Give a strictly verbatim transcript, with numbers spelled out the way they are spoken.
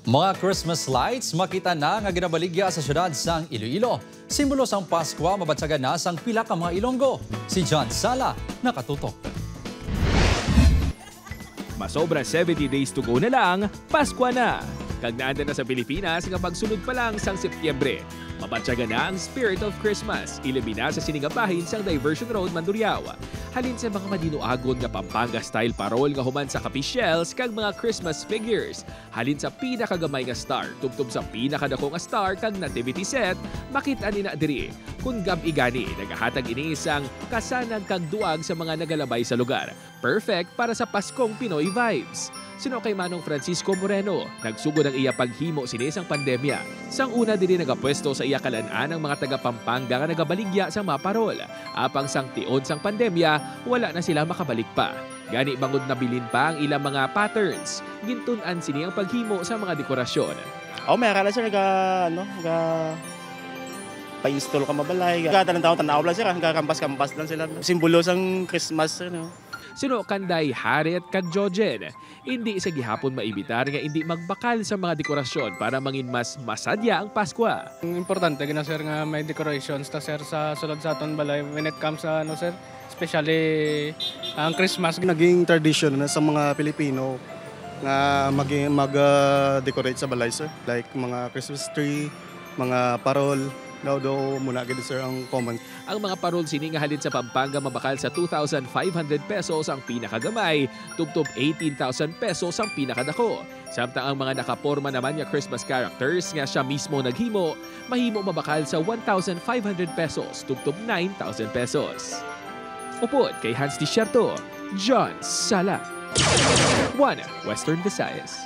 Mga Christmas lights makita na nga ginabaligya sa siyudad sang Iloilo. Simbolo sang Paskwa mabatyagan na sang pila ka mga Ilonggo. Si John Sala nakatutok. Masobra seventy days to go na lang, Paskwa na! Kag naanda na sa Pilipinas nga pagsulod pa lang sang Setyembre. Mabatyagan na ang Spirit of Christmas, ilabi na sa sini nga bahin sang Diversion Road, Mandurriao. Halin sa mga madinuagon nga Pampanga-style parol nga human sa Capiz shells kag mga Christmas figures, halin sa pinakagamay nga star tubtob sa pinakadako nga star kag nativity set, makit-an ina diri. Kon gab-i gani, nagahatag ini sang kasanag kag duwag sa mga nagalabay sa lugar. Perfect para sa Paskong Pinoy vibes. Suno kay Manong Francisco Moreno, nagsugod ang iya paghimo sini sang pandemya. Sang una diri nagapwesto sa iya kalan-an ang mga taga Pampanga nga nagabaligya sa mga parol. Apang sang tion sang pandemya, wala na sila makabalik pa. Gani bangod nabilin pa ang ilang mga patterns, gintun-an sini ang paghimo sa mga dekorasyon. Oh, may akala sir, ga, ano, ga, pa-install ka mabalay. Ga, tanan-taon, tanaw lang sir, ga, kampas-kampas lang sila. Simbolo sang Christmas, ano. Suno kanday Harit kag Jojen, hindi sa gihapon maibitar nga hindi magbakal sa mga dekorasyon para mangin mas masadya ang Paskwa. Importante gina sir nga may decorations ta sir sa sulod sa aton balay when it comes sa ano sir, especially ang Christmas. Naging tradisyon na sa mga Pilipino nga mag, mag ah, decorate sa balay sir, like mga Christmas tree, mga parol, daw daw muna gid sir ang common. Ang mga parol sini nga halin sa Pampanga mabakal sa two thousand five hundred pesos ang pinakagamay, tubtob eighteen thousand pesos ang pinakadako. Samtang ang mga nakaporma naman nga Christmas characters nga siya mismo naghimo, mahimo mabakal sa one thousand five hundred pesos tubtob nine thousand pesos. Upod kay Hans Desierto, John Sala. One Western Visayas.